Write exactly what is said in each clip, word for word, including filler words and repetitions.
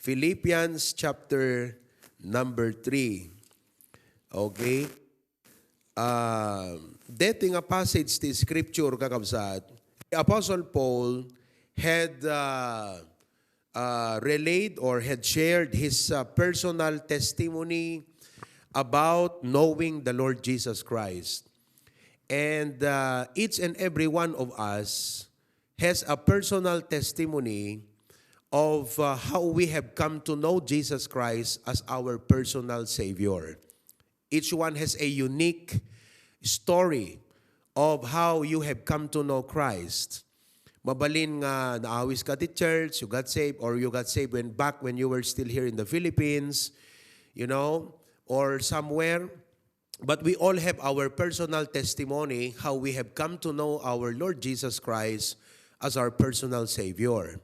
Philippians chapter number three. Okay? Ah, deti nga passage ti scripture, kakabsat, the Apostle Paul had, ah, ah, relayed or had shared his, ah, personal testimony about knowing the Lord Jesus Christ. And, ah, each and every one of us has a personal testimony of, uh, how we have come to know Jesus Christ as our personal Savior. Each one has a unique story of how you have come to know Christ. Mabalin nga naawis ka ti church, you got saved, or you got saved when, back when you were still here in the Philippines, you know, or somewhere. But we all have our personal testimony how we have come to know our Lord Jesus Christ as our personal Savior.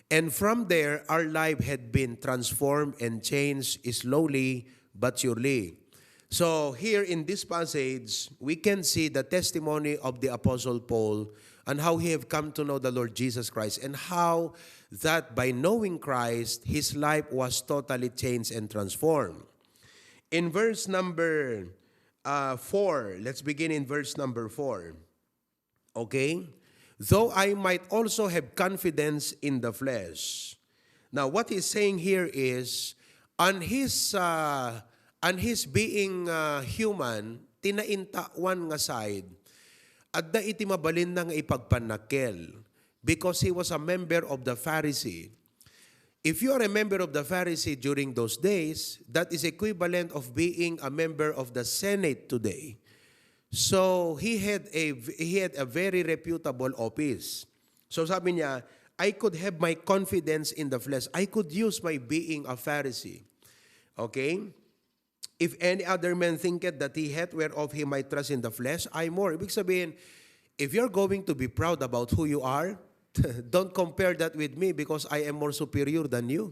And from there, our life had been transformed and changed slowly but surely. So here in this passage, we can see the testimony of the Apostle Paul and how he have come to know the Lord Jesus Christ, and how that by knowing Christ, his life was totally changed and transformed. In verse number, uh, four, let's begin in verse number four. Okay? "Though I might also have confidence in the flesh." Now, what he's saying here is, on his, uh, on his being, uh, human, ti naintawan nga side, adda iti mabalinna nga ipagpannakkel, because he was a member of the Pharisee. If you are a member of the Pharisee during those days, that is equivalent of being a member of the Senate today. So he had a, he had a very reputable office. So sabi niya, "I could have my confidence in the flesh. I could use my being a Pharisee." Okay? "If any other man thinketh that he hath whereof he might trust in the flesh, I more." Ibig sabihin, if you're going to be proud about who you are, don't compare that with me, because I am more superior than you.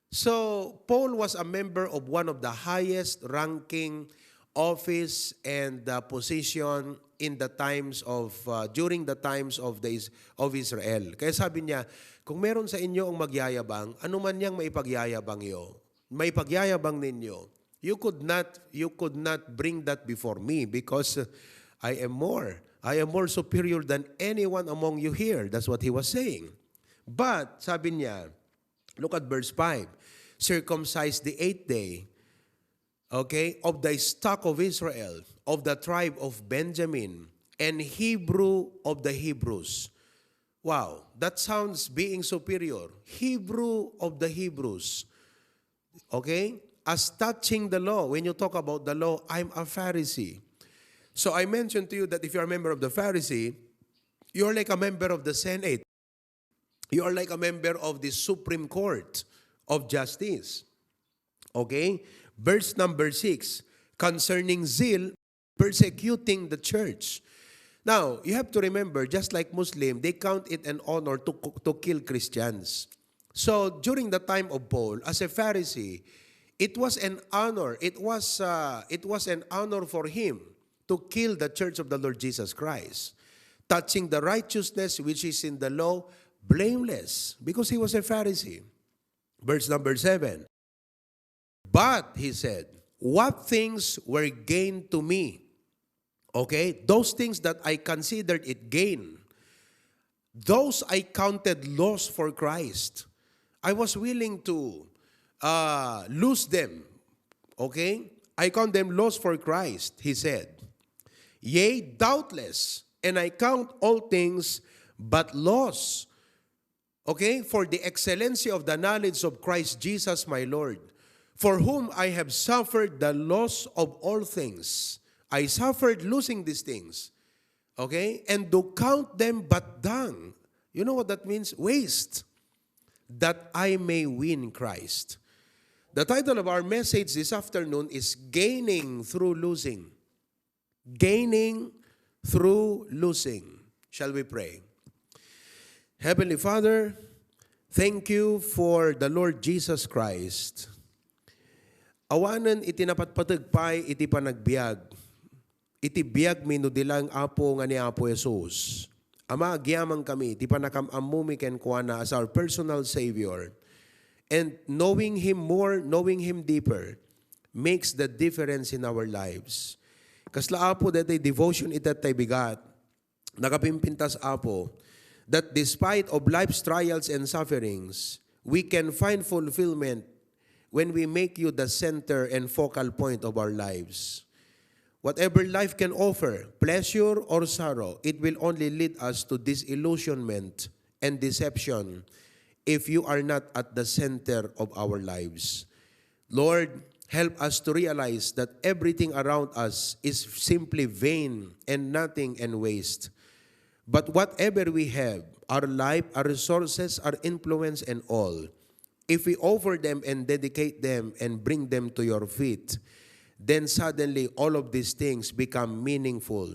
So, Paul was a member of one of the highest ranking office and, uh, position in the times of, uh, during the times of the Is-, of Israel. Kaya sabi niya, "Kung meron sa inyo ang magyayabang, ano man yang maipagyayabang yo, maipagyayabang ninyo, you could not, you could not bring that before me, because, uh, I am more, I am more superior than anyone among you here." That's what he was saying. But, sabi niya, look at verse five, "Circumcised the eighth day, okay, of the stock of Israel, of the tribe of Benjamin, and Hebrew of the Hebrews." Wow, that sounds being superior. Hebrew of the Hebrews. Okay? "As touching the law," when you talk about the law, "I'm a Pharisee." So I mentioned to you that if you're a member of the Pharisee, you're like a member of the Senate. You are like a member of the Supreme Court of Justice. Okay? Verse number six, "Concerning zeal, persecuting the church." Now, you have to remember, just like Muslim, they count it an honor to, to kill Christians. So, during the time of Paul, as a Pharisee, it was an honor. It was, uh, it was an honor for him to kill the church of the Lord Jesus Christ, touching the righteousness which is in the law, blameless, because he was a Pharisee. Verse number seven, "But," he said, "what things were gain to me," okay, "those things that I considered it gain, those I counted loss for Christ." I was willing to, uh, lose them. Okay? "I count them loss for Christ," he said. "Yea, doubtless, and I count all things but loss." Okay? "For the excellency of the knowledge of Christ Jesus my Lord, for whom I have suffered the loss of all things." I suffered losing these things. Okay? "And do count them but dung." You know what that means? Waste. "That I may win Christ." The title of our message this afternoon is Gaining Through Losing. Gaining Through Losing. Shall we pray? Heavenly Father, thank you for the Lord Jesus Christ. Awanen iti napatpateg pay iti panagbiag, iti biagmi no di laeng, Apo, nga ni Apo Jesus. Ama, agyamankami ti panakam-ammomi kenkuana as our personal Savior. And knowing Him more, knowing Him deeper, makes the difference in our lives. Kasla, Apo, daytoy devotion ita tay bigat. Nakapimpintas, Apo, that despite of life's trials and sufferings, we can find fulfillment when we make you the center and focal point of our lives. Whatever life can offer, pleasure or sorrow, it will only lead us to disillusionment and deception if you are not at the center of our lives. Lord, help us to realize that everything around us is simply vain and nothing and waste. But whatever we have, our life, our resources, our influence, and all, if we offer them and dedicate them and bring them to your feet, then suddenly all of these things become meaningful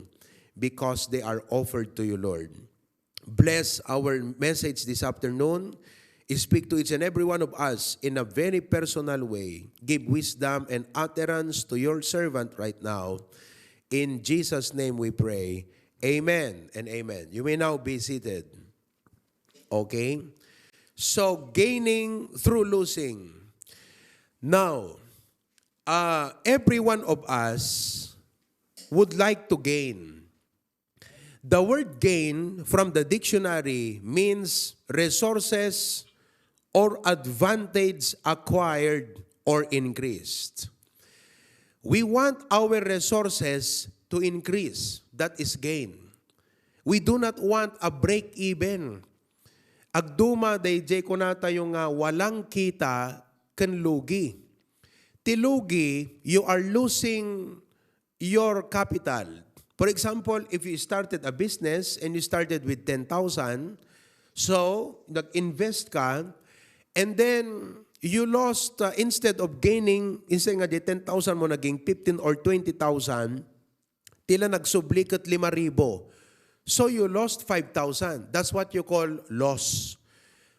because they are offered to you, Lord. Bless our message this afternoon. Speak to each and every one of us in a very personal way. Give wisdom and utterance to your servant right now. In Jesus' name we pray. Amen and amen. You may now be seated. Okay? So, gaining through losing. Now, uh, every one of us would like to gain. The word gain from the dictionary means resources or advantage acquired or increased. We want our resources to increase. That is gain. We do not want a break even. Agduma dayjay kunatayo nga walang kita ken lugi. Ti lugi, you are losing your capital. For example, if you started a business and you started with ten thousand, so nag-invest ka, and then you lost, uh, instead of gaining, instead nga di ten thousand mo, naging fifteen or twenty thousand, tila nagsubli ket lima ribu. So you lost five thousand. That's what you call loss.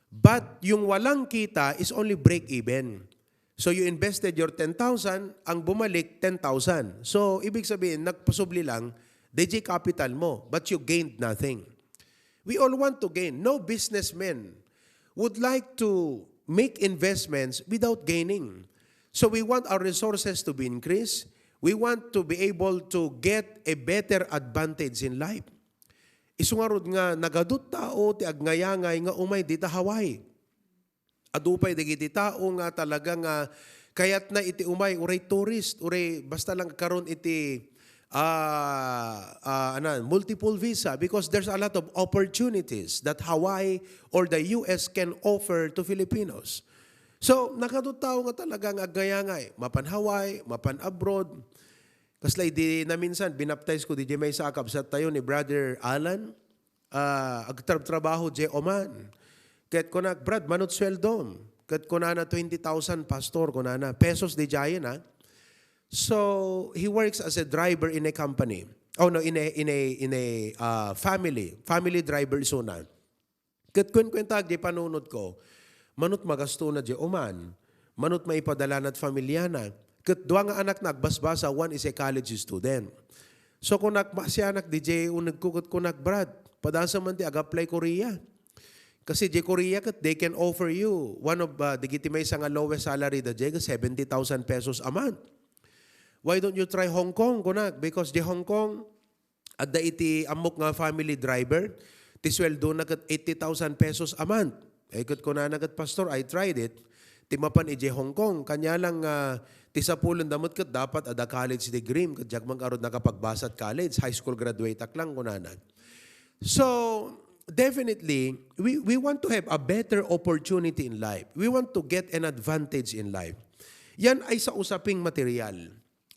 But yung walang kita is only break even. So you invested your ten thousand, ang bumalik ten thousand. So ibig sabihin, nagpasubli lang, dayjay capital mo, but you gained nothing. We all want to gain. No businessman would like to make investments without gaining. So we want our resources to be increased. We want to be able to get a better advantage in life. Isu ngarud nga nagadu ti tao ti agngayangay nga umay dita Hawaii. Adu pay dagiti tao nga talaga nga kayatna iti umay, uray tourist, uray basta lang karon iti, ah, ah, anan, multiple visa, because there's a lot of opportunities that Hawaii or the U S can offer to Filipinos. So, nagadu ti tao nga talaga nga agngayangay, mapan Hawaii, mapan abroad. Kasla idi naminsan, binaptize ko diay maysa a kabsat tayo ni Brother Alan. Ah, agtrabtrabaho diay Oman. Ket kunak, "Brad, manut sueldom?" Ket kunana, "Twenty thousand, Pastor," kunana. Pesos diay, ha? So, he works as a driver in a company. Oh, no, in a, in a, in a, ah, family. Family driver isuna. Ket kuenkuentak diay panunotko, manut magastona diay Oman, manut maipadalana ti familiana. Ket dua nga anakna agbasbasa, one is a college student. So, kunak, maasianak diay unegko ket kunak, "Brad, padasam man ti ag-apply Korea. Kasi diay Korea ket they can offer you one of, uh, dagiti maysa nga lowest salary da diay, seventy thousand pesos a month. Why don't you try Hong Kong?" kunak, because diay Hong Kong, adda iti ammok nga family driver, ti sueldona ket eighty thousand pesos a month. Eh, ket kunana ket, "Pastor, I tried it. Ti mapan idiay Hong Kong, kaniana lang, ah, ti sapulenda met ket dapat adda college degree, ket diak man ngarud nakapagbasa ti college, high school graduate ak lang," kunana. So, definitely, we, we want to have a better opportunity in life. We want to get an advantage in life. Yan ay sa usaping material.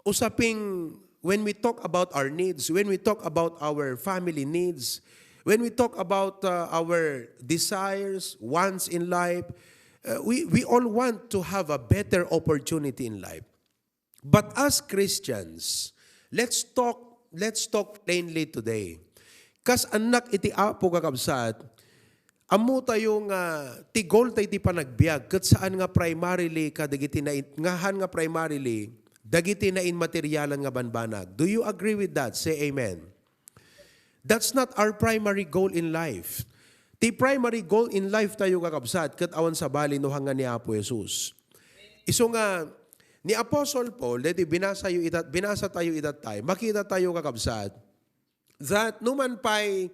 Usaping, when we talk about our needs, when we talk about our family needs, when we talk about, uh, our desires, wants in life, uh, we, we all want to have a better opportunity in life. But as Christians, let's talk, let's talk plainly today. Kas annak iti Apo, kakabsat, ammo tayo nga ti goal tayo ti panagbiag, ket saan nga primarily kadagiti nai-, nga han nga primarily dagiti nainmaterialan nga banbanag. Do you agree with that? Say amen. That's not our primary goal in life. Ti primary goal in life tayo, kakabsat, ket awan sabali no hanga ni Apo Jesus. Isu nga, ni Apostle Paul, deti binasa tayo ita, binasa tayo ita tayo, makita tayo, kakabsat, that no man pay,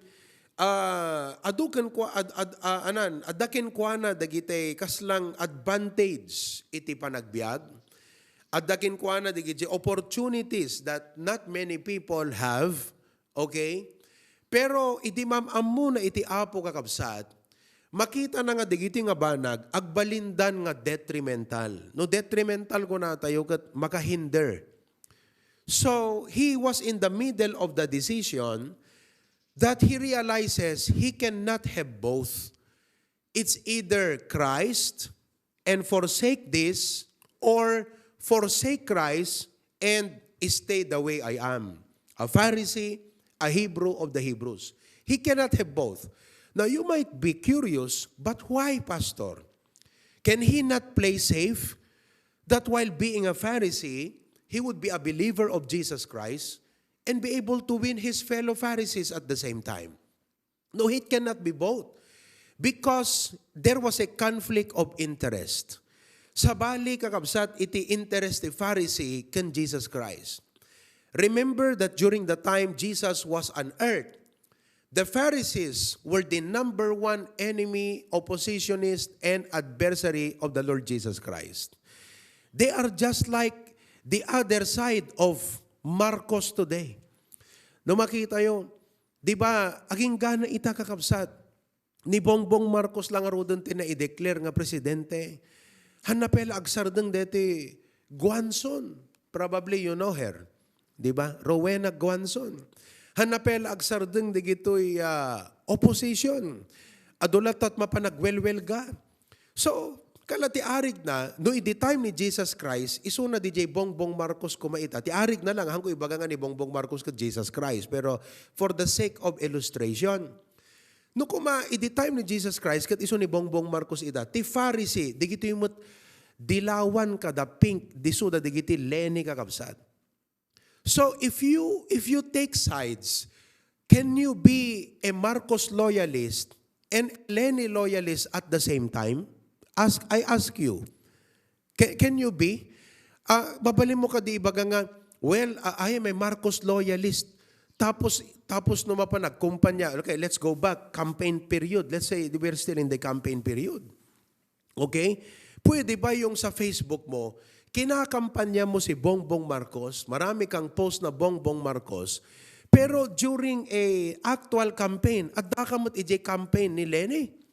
ah, adu ken kua-, ad, ad, ah, anan, adda kenkuana dagiti kaslang advantage iti panagbiag, adda kenkuana dagiti opportunities that not many people have, okay? Pero idi maam-ammona iti Apo, kakabsat, makitana nga dagiti nga banag agbalindan nga detrimental. No detrimental kunatayo, ket makahinder. So, he was in the middle of the decision that he realizes he cannot have both. It's either Christ and forsake this, or forsake Christ and stay the way I am. A Pharisee, a Hebrew of the Hebrews. He cannot have both. Now, you might be curious, but why, Pastor? Can he not play safe? That while being a Pharisee, he would be a believer of Jesus Christ and be able to win his fellow Pharisees at the same time. No, it cannot be both. Because there was a conflict of interest. Sabali, kakabsat, iti interest ti Pharisee ken Jesus Christ. Remember that during the time Jesus was on earth, the Pharisees were the number one enemy, oppositionist, and adversary of the Lord Jesus Christ. They are just like the other side of Marcos today. No makitayo, di ba, agingga ita, kakabsat, ni Bongbong Marcos la ngaruden ti nai-declare nga presidente. Hanna pay la agsardeng deti Guanzon. Probably you know her. Di ba? Rowena Guanzon. Hanna pay la agsardeng dagitoy, ah, opposition. Adu latta ti mapan agwelwelga. So, kala ti arigna, no idi time ni Jesus Christ, isuna diay Bongbong Marcos koma ita. Ti arigna lang, haanko ibaga nga ni Bongbong Marcos ket Jesus Christ. Pero for the sake of illustration, no koma, idi time ni Jesus Christ, ket isu ni Bongbong Marcos ita, ti Pharisee, dagitoy met dilawan kada pink, disuda dagiti Leni, kakabsat. So if you, if you take sides, can you be a Marcos loyalist and a Leni loyalist at the same time? Ask, I ask you. Can, can you be? Ah, mabalinmo kadi ibaga nga, "Well, ah, I am a Marcos loyalist." Tapos, tapos no mapan agkumpanya, okay, let's go back, campaign period. Let's say we're still in the campaign period. Okay? Pwede ba yung sa Facebook mo, kinakampanya mo si Bongbong Marcos, marami kang post na Bongbong Marcos, pero during a actual campaign, adda ka met idiay campaign ni Leni.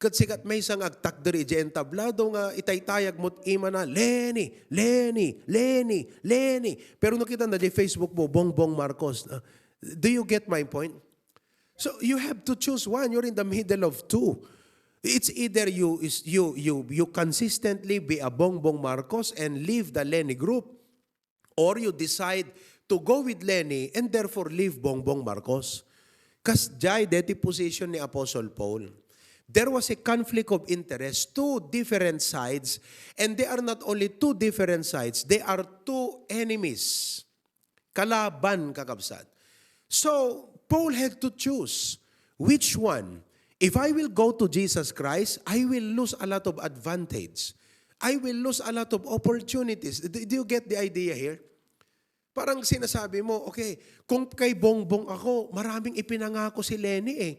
Ket sika met maysa nga agtakder idiay entablado nga itaytayag met imana, "Leni, Leni, Leni, Leni." Pero nakita na di Facebook mo, Bongbong Marcos. Ah, do you get my point? So you have to choose one. You're in the middle of two. It's either you is, you, you, you consistently be a Bongbong Marcos and leave the Leni group, or you decide to go with Leni and therefore leave Bongbong Marcos. Kasdiay deti position ni Apostle Paul. There was a conflict of interest, two different sides, and they are not only two different sides, they are two enemies. Kalaban, kakabsat. So, Paul had to choose which one. If I will go to Jesus Christ, I will lose a lot of advantage. I will lose a lot of opportunities. Do, do you get the idea here? Parang sinasabi mo, "Okay, kung kay Bongbong ako, maraming ipinangako si Leni eh.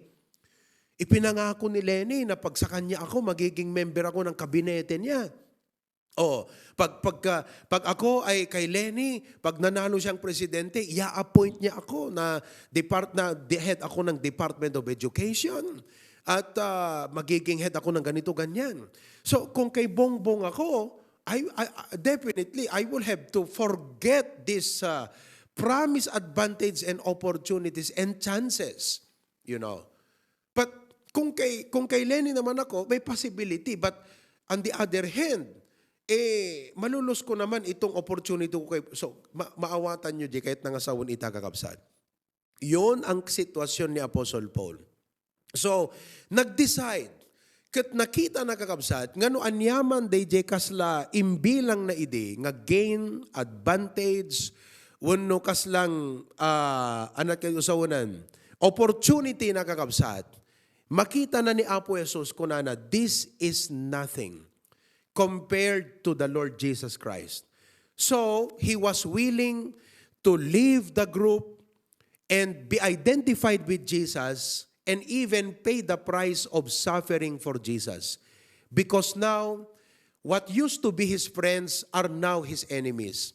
Ipinangako ni Leni na pag sa kanya ako, magiging member ako ng kabinete niya." Oh, pag, pagka, pag ako ay kay Leni, pag nanalo siyang presidente, i-appoint niya ako na depart-, na de-, head ako ng Department of Education at, ah, magiging head ako ng ganito, ganyan. So, kung kay Bongbong ako, I, I, I- definitely, I will have to forget this, ah, promise, advantage, and opportunities and chances, you know. But kung kay, kung kay Leni naman ako, may possibility. But on the other hand, eh, malulus ko naman itong opportunity ko kay, so, ma-, maawatan nyo di kahit nangasawan ita, kakabsat. Yun ang sitwasyon ni Apostle Paul. So, nag-decide. Ket nakita na, kakabsat, nga no aniaman dayjay kasla imbilang na idi nga gain, advantage, wenno kaslang, ah, anat kay usawanan, opportunity na, kakabsat, Makita na ni Apo Jesus, kunana, "This is nothing compared to the Lord Jesus Christ." So, he was willing to leave the group and be identified with Jesus and even pay the price of suffering for Jesus. Because now, what used to be his friends are now his enemies.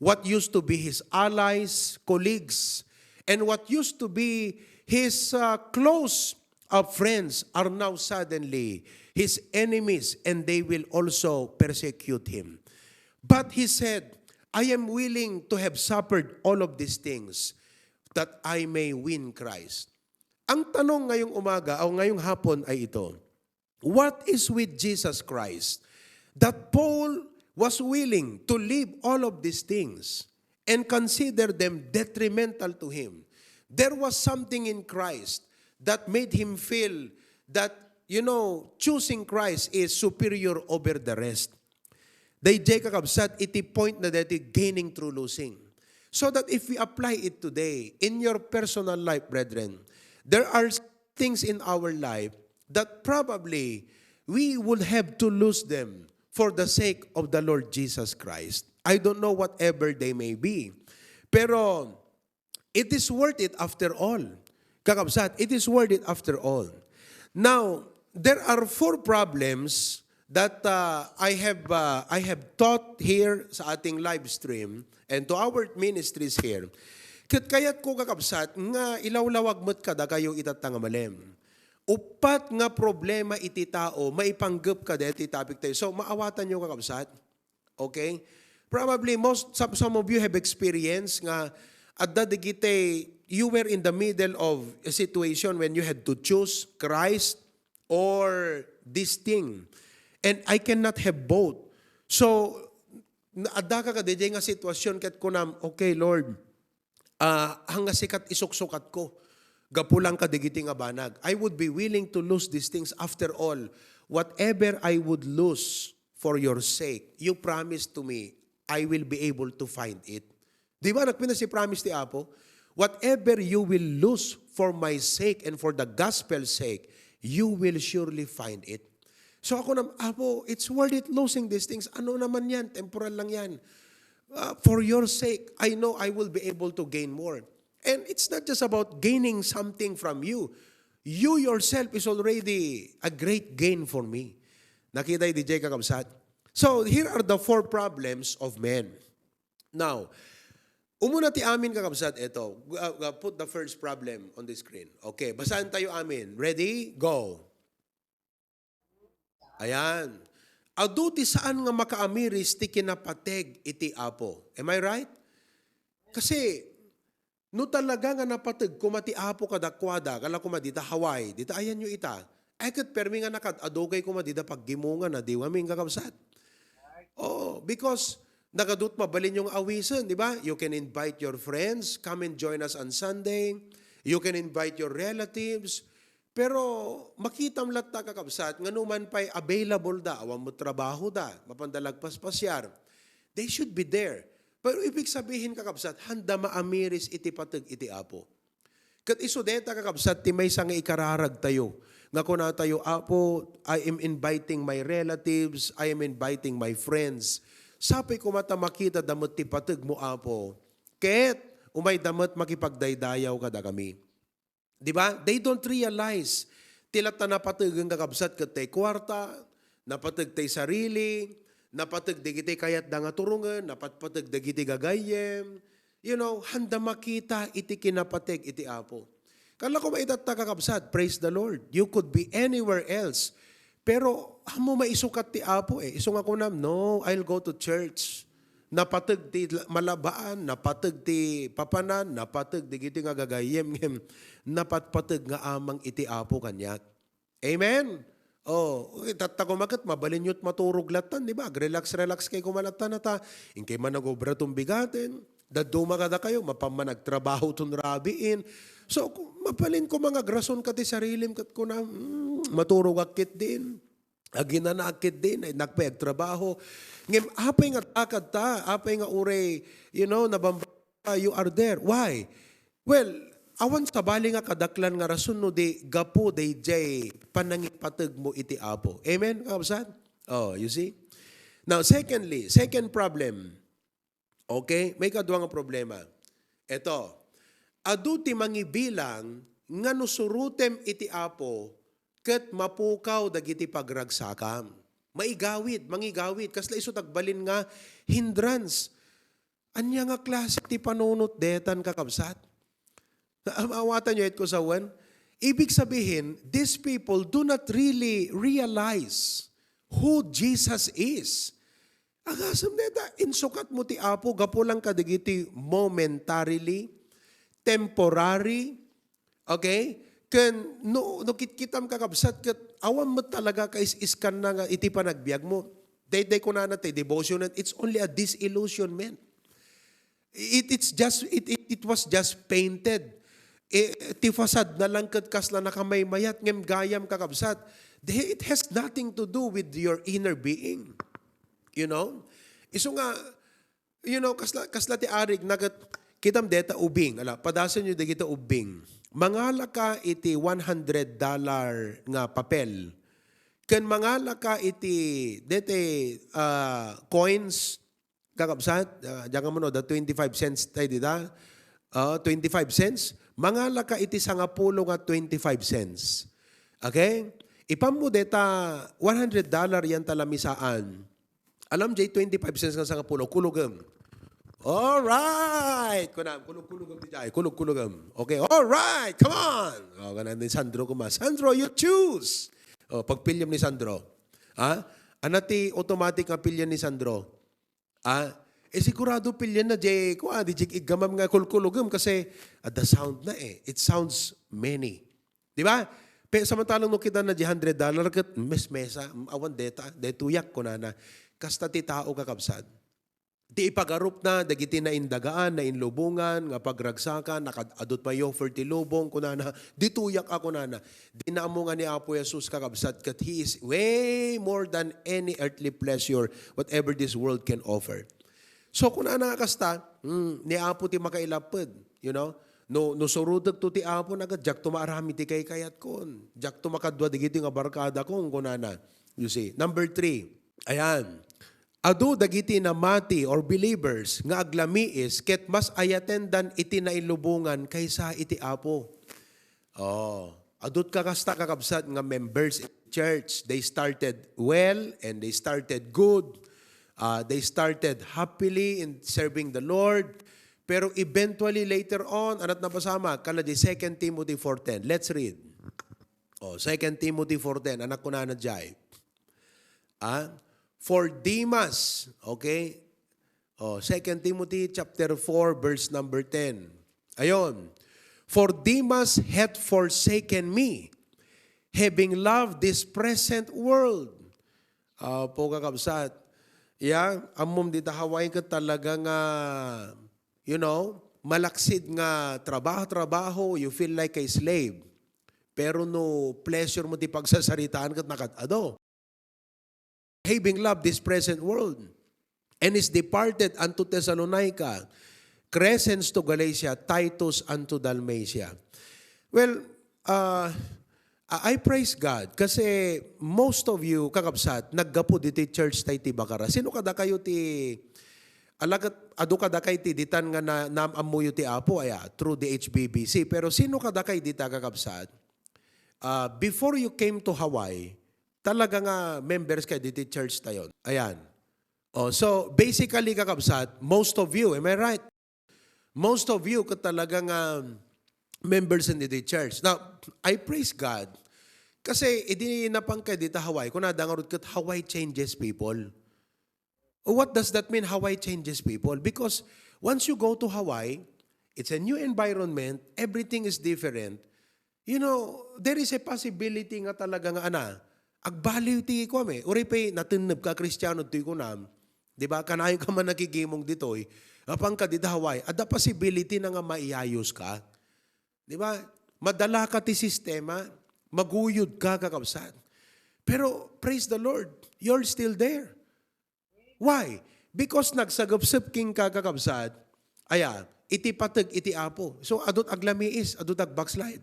What used to be his allies, colleagues, and what used to be his uh, close uh, friends are now suddenly his enemies, and they will also persecute him. But he said, "I am willing to have suffered all of these things that I may win Christ." Ang tanong ngayong umaga o ngayong hapon ay ito, what is with Jesus Christ that Paul was willing to leave all of these things and consider them detrimental to him? There was something in Christ that made him feel that, you know, choosing Christ is superior over the rest. Daydiay, kakabsat, iti point na daytoy, gaining through losing. So that if we apply it today in your personal life, brethren, there are things in our life that probably we would have to lose them for the sake of the Lord Jesus Christ. I don't know whatever they may be. Pero it is worth it after all. Kakabsat, it is worth it after all. Now, there are four problems that uh, I have uh, I have taught here sa ating live stream and to our ministries here. Ket kayatko, kakabsat, nga ilawlawag met kadakayo itatta nga malem. Uppat nga problema iti tao maipanggep kadaytoy topic tayo. So, maawatan nyo, kakabsat? Okay? Probably most some, some of you have experienced nga adda dagiti, you were in the middle of a situation when you had to choose Christ or this thing. And I cannot have both. So, na- adda ka kadaydiay nga sitwasyon ket kunam, "Okay, Lord, ah, hangasikat isuksukatko gapu lang kadagiti nga banag. I would be willing to lose these things. After all, whatever I would lose for your sake, you promised to me, I will be able to find it." Di ba, nagpinasi-promise ti Apo? "Whatever you will lose for my sake and for the gospel's sake, you will surely find it." So ako nam, "Apo, it's worth it losing these things. Ano naman yan? Temporal lang yan. Uh, for your sake, I know I will be able to gain more." And it's not just about gaining something from you. You yourself is already a great gain for me. Nakita, D J, kakabsat? So, here are the four problems of men. Now, umuna ti amin, kakabsat, ito. Uh, uh, put the first problem on the screen. Okay, basahan tayo amin. Ready? Go. Ayan. Adu ti saan nga makaamiris ti kinapateg iti Apo. Am I right? Kasi, no talaga nga napateg koma ti Apo kadakuada, kala koma dita Hawaii, dita ayanyo ita, ay ket permi nga nakad-adu kay koma dita paggimongana, di amin, kakabsat? Oo, because nagadut mabalinyo nga awisen, di ba? You can invite your friends, "Come and join us on Sunday." You can invite your relatives. Pero makitam latta, kakabsat, nga numan pay available da, awan mo trabaho da, mapanda lagpaspasiar, they should be there. Pero ibig sabihin, kakabsat, handa maamiris iti pateg iti Apo. Ket isu dayta, kakabsat, ti maysa nga ikararag tayo, nga kuna tayo, "Apo, I am inviting my relatives, I am inviting my friends. Sapay koma ta makita da met ti pateg mo, Apo. Ket umay da met makipagdaydayaw kadakami." Di ba? They don't realize ti latta napategen, kakabsat, ket tay kuarta, napateg tay sarili, napateg dagiti kayat da nga turongen, napatpateg dagiti gagayyem. You know, handa makita iti kinapateg iti Apo. Kala ko maitatta, kakabsat, praise the Lord. You could be anywhere else. Pero ammo maisukat ti Apo eh. Isu nga kunam, "No, I'll go to church." Napateg ti la-, malabaan, napateg ti papanan, napateg dagiti nga gagayyem, ngem napatpateg nga amang iti Apo kaniak. Amen? Oh, itatta koma ket mabalinyo ti maturog lattan, di ba? Ag-relax-relax kay koma lattan ta, inkay man nagobra tumbigaten, dadduma kadakayo, mapan man agtrabaho ton rabiin. So, ku-, mabalin koma nga agrason ka ti sarilim ket kuna, "Hmm, maturogak ketdin. Aginanaak ketdin, ay, nakpay agtrabaho." Ngem apay nga dakadta, apay nga uray, you know, nabamba-, you are there. Why? Well, Awan sabali nga kadaklan nga rason no di gapu dayjay panangipategmo iti Apo. Amen, kakabsat? Oh, you see? Now, secondly, second problem. Okay? May kadua nga problema. Eto, adu ti mangibilang nga no surotem iti Apo ket mapukaw dagiti pagragsakam. Maigawid, mangigawid. Kasla isu ti agbalin nga hindrance. Ania nga klase ti panunot detan, kakabsat? Am-, awatanyo it ko sawen? Ibig sabihin, these people do not really realize who Jesus is. Agasem deta, insukatmo ti Apo, gapu lang kadagiti momentarily, temporary, okay? Ken no, no kitkitam, kakabsat, ket awan met talaga kais-iskanna nga iti panagbiagmo. Daydiay kunana ti devotion, it's only a disillusionment. It, it's just, it, it, it was just painted. Eh, ti fasad na lang ket kasla nakamaymayat, ngem gayam, kakabsat, they, it has nothing to do with your inner being. You know? Isu nga, you know, kasla, kasla ti arig na ket, kitam deta ubing. Ala, padasenyo dagita ubing. Mangalaka iti one hundred dollar nga papel. Ken mangalaka iti, dete, ah, coins, kakabsat, ah, diyan ka mano, da twenty-five cents tayo dita. Ah, twenty-five cents. Mangalaka iti sangapulo nga twenty-five cents. Okay? Ipammo deta one hundred dollar yan talamisaan. Alam, jay twenty-five cents nga sangapulo, kulogem. Alright! Kunam, kulog-kulogem ti jay, kulog-kulogem. Okay, alright, come on! O, kanan ni Sandro kuma. Sandro, you choose! O, pagpiliam ni Sandro. Ha? Ana ti automatic nga pilian ni Sandro? Ah, eh, sigurado pilian na, jay, kua, di jay iggamam nga kulkulogem kasi, ah, the sound na eh. It sounds many. Di ba? Pe, samantalang no kita na di hundred dollar ket mesmesa, awan deta, detuyak kunana. Kasta ti tao, kakabsat. Ti ipagarup na dagiti naindagaan, nainlubongan, nga pagragsakan, nakad-adut may offer ti lubong, kunana, dituyak a kunana. Di na ammo nga ni Apo Jesus, kakabsat, ket He is way more than any earthly pleasure, whatever this world can offer. So, kunana nga kasta, hmm, ni Apo ti makailaped, you know? No, no surotek to ti Apo, naga, diak to maaramid ti kaykayatkon. Diak to makadua dagiti nga barkadakon, kunana. You see? Number three, ayan. Adu dagiti namati or believers nga aglamiis ket mas ayatendan iti nailubongan kaysa iti Apo. Oh, adut kakasta, kakabsat, nga members in church. They started well and they started good. Ah, they started happily in serving the Lord. Pero eventually, later on, anat napasama, kala di Second Timothy four ten. Let's read. Oh, Second Timothy four ten, anak ko na na jay. Ah, for Demas, okay? Oh, Second Timothy chapter four, verse number ten. Ayon, "For Demas hath forsaken me, having loved this present world." Ah, po, kakabsat. Ya, ammom dita Hawaii ket talaga nga, you know, malaksid nga trabaho-trabaho, you feel like a slave. Pero no pleasure mo ti pagsasaritaan ket nakad-ado. "Having loved this present world, and is departed unto Thessalonica, Crescens to Galatia, Titus unto Dalmatia." Well, uh, I I praise God kasi most of you, kakabsat, naggapu diti church tay ti Bacara. Sino kadakayo ti, alagat, adu kadakay ti ditan nga na, naam-ammoyo ti Apo, aya, through the H B B C. Pero sino kadakay dita, kakabsat? Uh, before you came to Hawaii, talaga nga members kayo diti church tayon. Ayan. Oh, so, basically, kakabsat, most of you, am I right? Most of you ket talaga nga members in the church. Now, I praise God. Kasi, idi napan kayo dita Hawaii, kunada ngarud ket Hawaii changes people. What does that mean, Hawaii changes people? Because once you go to Hawaii, it's a new environment, everything is different. You know, there is a possibility nga talaga nga, ana, agbaliw ti kuam eh. Uray pay natenneb ka Kristiano toy kunam, di ba? Kanayon ka man nakigimong ditoy, apan ka dita Hawaii, adda possibility na nga maiyayos ka. Di ba? Madala ka ti sistema, maguyod ka, kakabsat. Pero, praise the Lord, you're still there. Why? Because nagsagepsep kenka, kakabsat, aya, iti pateg iti Apo. So, adut aglamiis, adut agbackslide.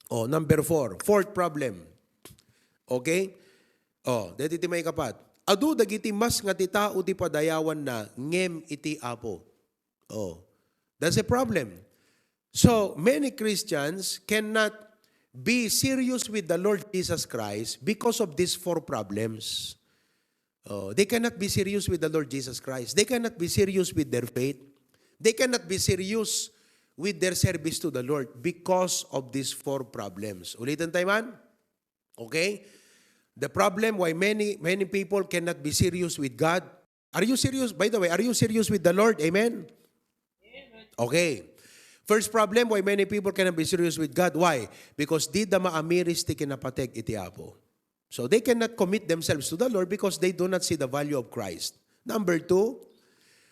Oh, number four. Fourth problem. Okay? Oh, deti ti maikapat. Adu dagiti mas nga ti tao ti padayawanna ngem iti Apo. Oh, that's a problem. So, many Christians cannot be serious with the Lord Jesus Christ because of these four problems. Oh, they cannot be serious with the Lord Jesus Christ. They cannot be serious with their faith. They cannot be serious with their service to the Lord because of these four problems. Ulitin tayo man. Okay? The problem why many many people cannot be serious with God. Are you serious? By the way, are you serious with the Lord? Amen? Okay. First problem why many people cannot be serious with God. Why? Because di da maamiris ti kinapateg iti Apo. So they cannot commit themselves to the Lord because they do not see the value of Christ. Number two,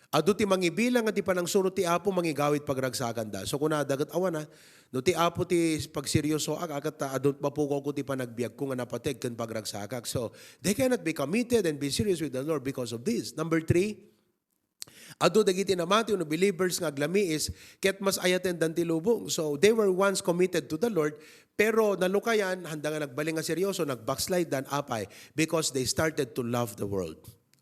adu ti mangibilang nga ti panangsuro ti Apo mangigawid pagragsakanda. So kuna daget awana, no ti Apo ti pagseryosoak, akat ta adun mapukawko ti panagbiagko nga napateg ken pagragsakak. So they cannot be committed and be serious with the Lord because of this. Number three, adu dagiti namati wenno believers nga aglamiis ket mas ayatendan ti lubong. So they were once committed to the Lord, pero nalukayan, handa nga nagbali nga seryoso, nagbackslide dan apay because they started to love the world.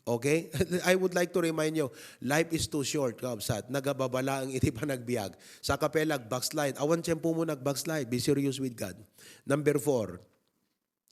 Okay? I would like to remind you, life is too short, kabsat. Nagababalaang iti panagbiag. Sa kapela, backslide. Awan tiyempo mo nag-backslide. Be serious with God. Number four,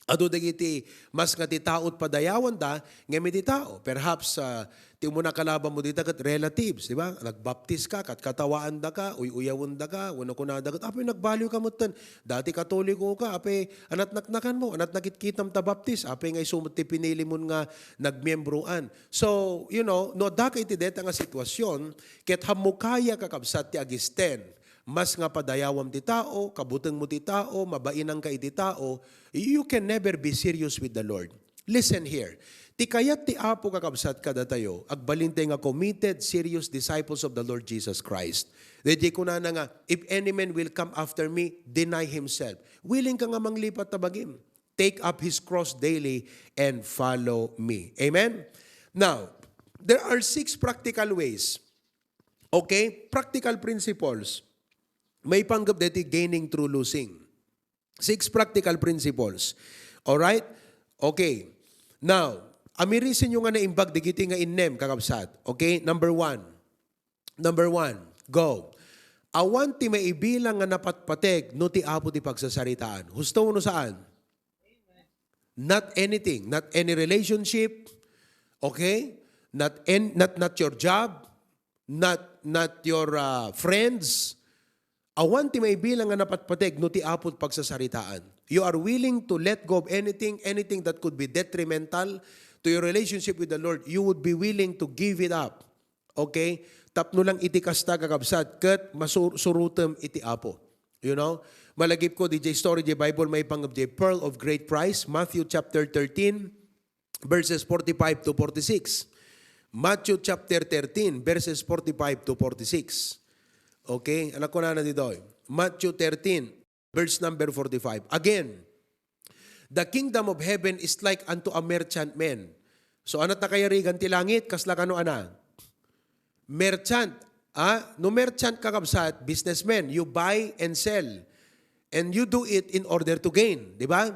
adu dagiti mas nga ti tao ti padayawanda ngem iti tao. Perhaps, ah, ti umuna kalaban mo dita ket relatives, di ba? Nagbaptis ka, kat katawaanda ka, uy-uyawenda ka, wenno kunada ket, "Apay, nagbaliw ka metten. Dati Katoliko ka, apay, anat naknakan mo, anat nakitkitam ta baptis, apay nga isu met ti pinili mon nga nagmiembroan." So, you know, no adda ka iti deta nga sitwasyon, ket hammo kaya, kakabsat, ti agisten, mas nga padayawam ti tao, kabutengmo ti tao, mabainanka iti tao, you can never be serious with the Lord. Listen here. Ti kayat ti Apo, kakabsat, kadatayo, agbalintay nga committed, serious disciples of the Lord Jesus Christ. Daydiay kunana nga, "If any man will come after me, deny himself." Willing ka nga manglipat ta bagim. "Take up his cross daily and follow me." Amen? Now, there are six practical ways. Okay? Practical principles. Maipanggep deti gaining through losing. Six practical principles. All right? Okay. Now, amirisenyo nga naimbag dagiti nga innem, kakabsat. Okay? Number one. Number one. Go. Awan ti maibilang nga napatpateg no ti Apo ti pagsasaritaan. Husto wenno saan? Not anything, not any relationship, okay? Not an-, not, not your job, not, not your, uh, friends. Awan ti maibilang nga napatpateg no ti Apo ti pagsasaritaan. You are willing to let go of anything, anything that could be detrimental to your relationship with the Lord. You would be willing to give it up. Okay? Tapno lang iti kasta, kakabsat, ket masur-, surutem iti Apo. You know? Malagipko, diay story, diay Bible, maipanggep diay pearl of great price, Matthew chapter thirteen, verses forty-five to forty-six. Matthew chapter thirteen, verses forty-five to forty-six. Okay? Ano kunana ditoy? Matthew thirteen, verse number forty-five. Again, "The kingdom of heaven is like unto a merchant man." So, anat nakayarigan ti langit, kasla kano ana? Merchant. Ah, no merchant, kakabsat, businessman, you buy and sell. And you do it in order to gain, di ba?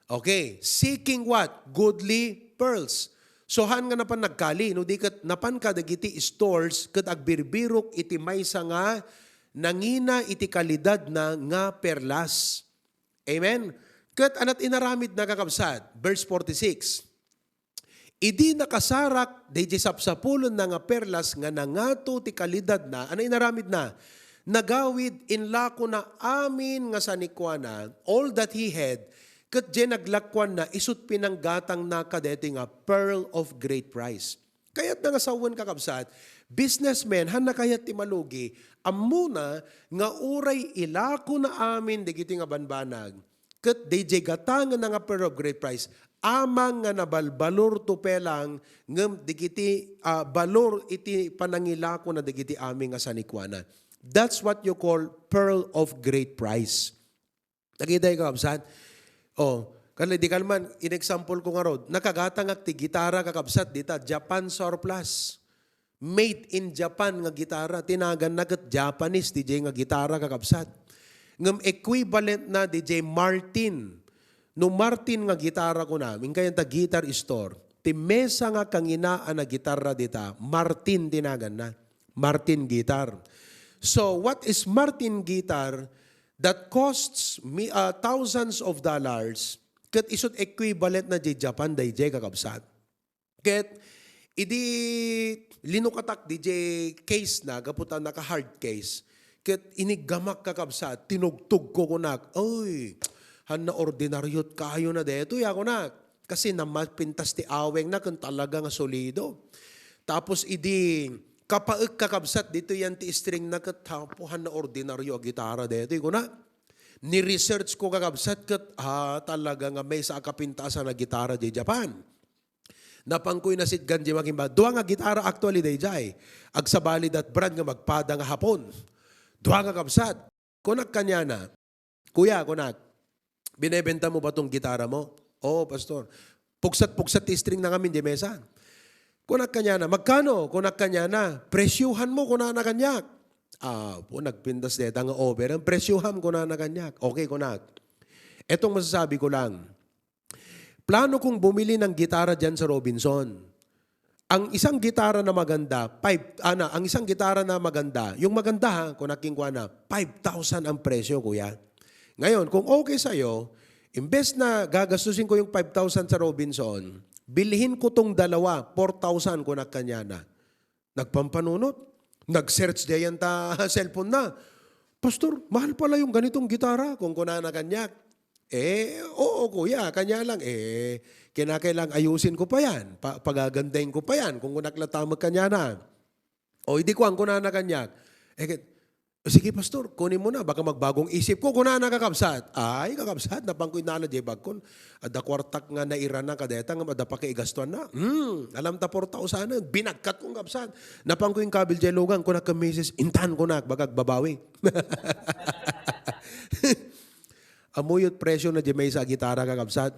Okay. Seeking what? Goodly pearls. So, haan nga napan nagkali, no di ket napan kadagiti stores ket agbirbirok iti maysa nga nangina iti kalidadna nga perlas. Amen? Ket anat inaramidna, kakabsat, verse forty-six. Idi nakasarak daydiay sapsapulenna nga perlas nga nangato ti kalidadna, ano inaramidna? Nagawid, inlakona amin nga sanikuana, all that he had, ket diay naglakuanna isut pinanggatangna kadaytoy nga pearl of great price. Kayatna nga sawen, kakabsat, businessman, haan nakayat ti malugi, ammona nga uray ilakona amin dagiti nga banbanag, ket daydiay gatangenna nga pearl of great price, amang nga nabalbalor to pelang, ngem dagiti, ah, balor iti panangilakona dagiti amin nga sanikuana. That's what you call pearl of great price. Nakita, kakabsat? Oh, kan di kalman, in-example ko ngarud, nakagatangak ti gitara, kakabsat, dita, Japan surplus. made in Japan nga gitara. Ti naganna ket Japanese diay nga gitara, kakabsat. Ngem equivalent na diay Martin. No Martin nga gitara kuna, inkayan ta guitar store. Ti mesa nga kanginaan a gitara dita, Martin ti naganna. Martin guitar. So, what is Martin guitar that costs mi-, ah, thousands of dollars, ket isut equivalent na diay Japan, daydiay, kakabsat? Ket idi linukatak diay case na, gapu ta naka-hard case, ket iniggamak, kakabsat, tinugtogko, kunak, "Oy, han naordinariot kayo na daytoy, a," kunak. Kasi namapintas ti awengna ken talaga nga solido. Tapos idi kapaek, kakabsat, ditoy yan ti stringna ket, "Apo, han naordinario a gitara daytoy," kunak. Ni-research ko, kakabsat, ket, ah, talaga nga maysa a kapintasan a gitara diay Japan. Napanko inasitgan diay makimba. Dua nga gitara actually daydiay. Agsabali that brand nga magpada nga Hapon. Dua nga kabsat. Kunak kaniana, "Kuya," kunak, "binebenta mo ba tong gitara mo?" "Oo, pastor." Pugsat-pugsat ti string na ngamin diay mesa. Kunak kaniana, "Magkano?" Kunak kaniana, "Presyuhan mo," kunana kaniak. Ah, po, nagpintas deta nga over. "Ang presyuhan," kunana kaniak. "Okay," kunak. Etong masasabi ko lang, plano kong bumili ng gitara dyan sa Robinson. Ang isang gitara na maganda, five, ana, ang isang gitara na maganda, yung maganda ha, kung naking kuana, five thousand ang presyo, kuya. Ngayon, kung okay sa'yo, imbes na gagastusin ko yung five thousand sa Robinson, bilhin ko tong dalawa, four thousand, kunak kaniana. Nagpampanunot. Nag-search diay ta cellphone na. "Pastor, mahal pala yung ganitong gitara," kung kunana kaniak. "Eh, oo, kuya, kanya lang, eh, kinakailang ayusin ko pa yan, pa-, pagagandahin ko pa yan," kung kunak la tamek kaniana. O, idi kuan, kunana kaniak. Eh, ket, "Sige, pastor, kunin mo na, baka magbagong isip ko," kunana, kakabsat. Ay, kakabsat, napanko inala diay bagkon. Adda kuartak nga nairana kadeta nga adda pakigastuanna. Hmm, alam ta four thousand, binagkat kong kabsat. Napanko inkabil diay lugan, kunak ken misis, "Intan," kunak, "baga agbabawi." Ammok presyo na diay maysa a gitara, kakabsat.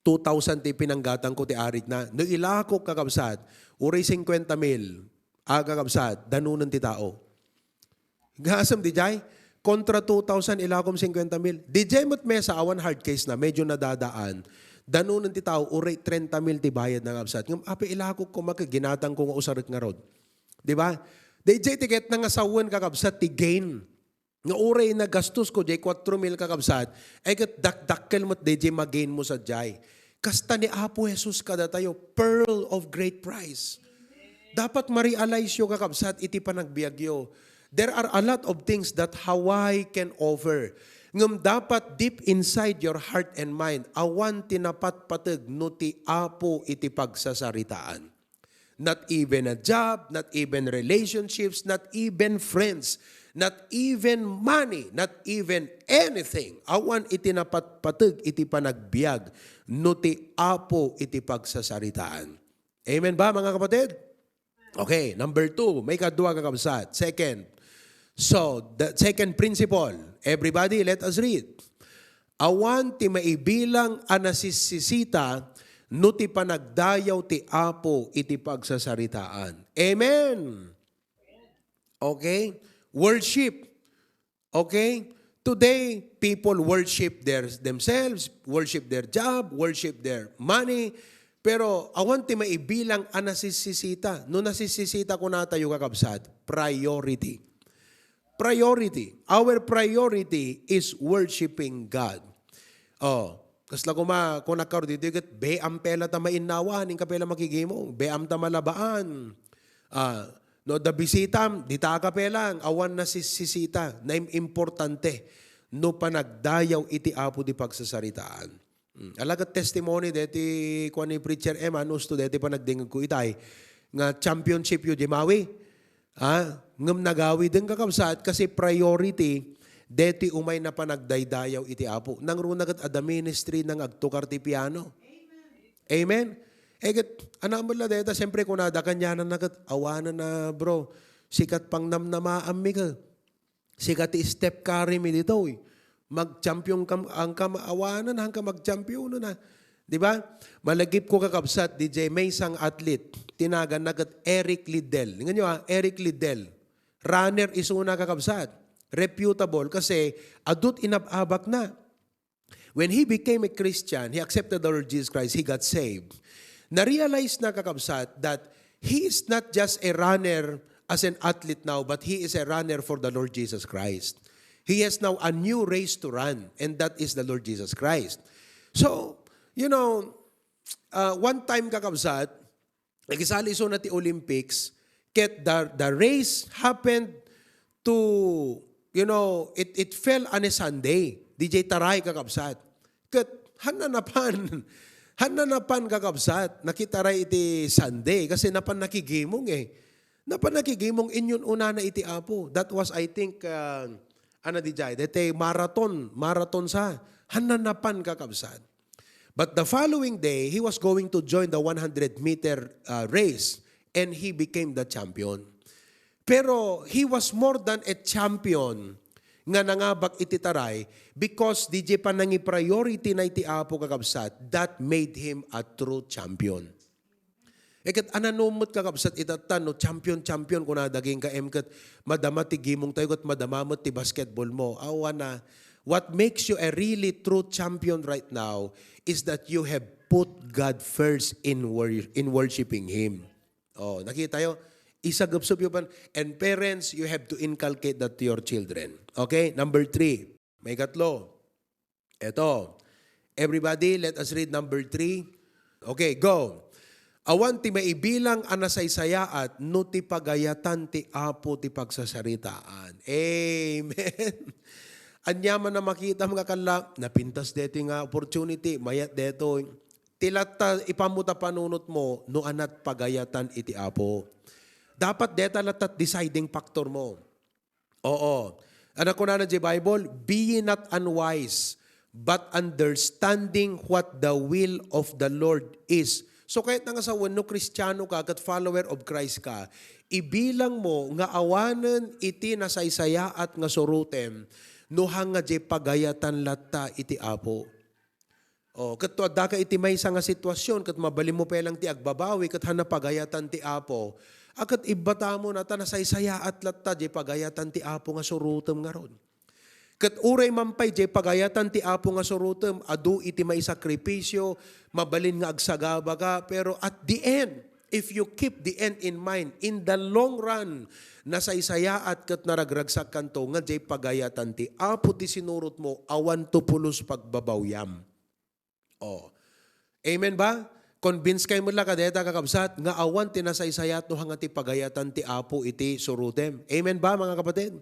Two thousand ti pinanggatangko ti aritna. No ilakok, kakabsat, uray cincuenta mil, a, kakabsat, danunen ti tao. Gasem diay, kontra two thousand, ilakom cincuenta mil. Diay met mesa, awan hard case na, medyo nadadaan. Danunen ti tao, uray trenta mil ti bayad na, kakabsat. Ngem apay ilakok ko, maka ginatangko nga usarek ngarud. Di ba? Diay ti ket na nga sawen, kakabsat, ti gain. Nga uray nagastosko diay kuatro mil, kakabsat, ay ket dakdakkel met diay ma-gain mo sadiay. Kasta ni Apo Jesus kadatayo, pearl of great price. Dapat ma-realize yo, kakabsat, iti panagbiagyo. There are a lot of things that Hawaii can offer. Ngem dapat deep inside your heart and mind, awan ti napatpateg no ti Apo iti pagsasaritaan. Not even a job, not even relationships, not even friends, not even money, not even anything. Awan iti napatpateg iti panagbiag no ti Apo iti pagsasaritaan. Amen ba, mga kapatid? Okay, number two, maikadua, kakabsat. Second. So, the second principle, everybody, let us read. Awan ti maibilang a nasisisita no ti panagdayaw ti Apo iti pagsasaritaan. Amen. Okay? Worship. Okay? Today, people worship their, themselves, worship their job, worship their money. Pero awan ti maibilang a nasisisita. No nasisisita kunatayo, kakabsat, priority. Priority. Our priority is worshiping God. Oh, kasla kuma, kunak karo dito, ket, "Be, ampela ta mainnawan, inka pela makigimong. Be, am ta malabaan." Ah, no, da bisitam, dita ka pelang, awan nasisisita, na im-, importante, no panagdayaw iti Apo di pagsasaritaan. Hmm. Ala ket testimony deti kuan ni Preacher Emma, no, usto deti panagdingeg ko itay, nga championship yo di Maui. Ha? Ngem nagawiden, kakabsat, kasi priority, deti umay na panagdaydayaw iti Apo. Nangruna ket adda ministry nang agtukar ti piano. Amen? Eh, ket, anam la deta, siyempre, kunada kaniana na ket, "Awanen na, bro. Sikat pang namnamaanmi ket. Sika ti Steph Curry mi ditoy. Mag-champion kam, ang kam, awanen, hangka mag-champion na." Di ba? Malagipko, kakabsat, D J, maysa nga athlete, ti naganna ket Eric Liddell. Inganyo, ah, Eric Liddell. Runner isuna, kakabsat. Reputable kasi adut inab-abakna. When he became a Christian, he accepted the Lord Jesus Christ, he got saved. Na-realize na, kakabsat, that he is not just a runner as an athlete now, but he is a runner for the Lord Jesus Christ. He has now a new race to run, and that is the Lord Jesus Christ. So, you know, uh, one time, kakabsat, nakisali isuna ti Olympics, ket the, the race happened to, you know, it, it fell on a Sunday. D J, taray, kakabsat. Ket hanna napan, hanna napan, kakabsat, nakitaray iti Sunday kasi napan nakigimong eh. Napan nakigimong, inyun-unana iti Apo. That was, I think, uh, ano di jay, dete marathon, marathon sa. Hanna napan, kakabsat. But the following day, he was going to join the one hundred meter, uh, race, and he became the champion. Pero he was more than a champion nga nangabak iti taray because di jay panangipriority na iti Apo, kakabsat, that made him a true champion. E ket ananum met, kakabsat, itatta no champion, champion kuna daging ka em ket madama ti gimong tayo ket madama met ti basketball mo. Awana, what makes you a really true champion right now is that you have put God first in wor-, in worshiping Him. Oh, nakita yo? Isagepsep yo pan. And parents, you have to inculcate that to your children. Okay? Number three. May katlo. Eto. Everybody, let us read number three. Okay, go. Awan ti maibilang a nasaysayaat no ti pagayatan ti Apo ti pagsasaritaan. Amen. Ania man a makitam nga kalla, napintas detoy nga opportunity, mayat detoy. Ti latta, ipammo ta panunot mo, no anat pagayatan iti Apo. Dapat deta latta deciding factor mo. Oo. Ano kunana di Bible? "Be ye not unwise, but understanding what the will of the Lord is." So, kahit nga sa wenno Kristiano ka, ket follower of Christ ka, ibilang mo nga awanen iti nasaysayaat nga surotem, no hanga di pagayatan latta iti Apo. Oh, ket to adda ka iti maysa nga sitwasyon, ket mabalin mo pay lang ti agbabawi, ket hana pagayatan ti Apo. A ket ibbata mo na ta nasaysayaat latta di pagayatan ti Apo nga surotem ngarud. Ket uray man pay di pagayatan ti Apo nga surotem, adu iti maisakripisyo, mabalin nga agsagaba ka, pero at the end, if you keep the end in mind, in the long run, nasaysayaat ket naragragsak kanto nga di pagayatan ti Apo ti sinurot mo, awan to pulos pagbabawyam. Oh. Amen ba? Convince kayo met la kadeta, kakabsat, nga awan ti nasaysayaat no hanga ti pagayatan ti Apo iti surotem. Amen ba, mga kapatid?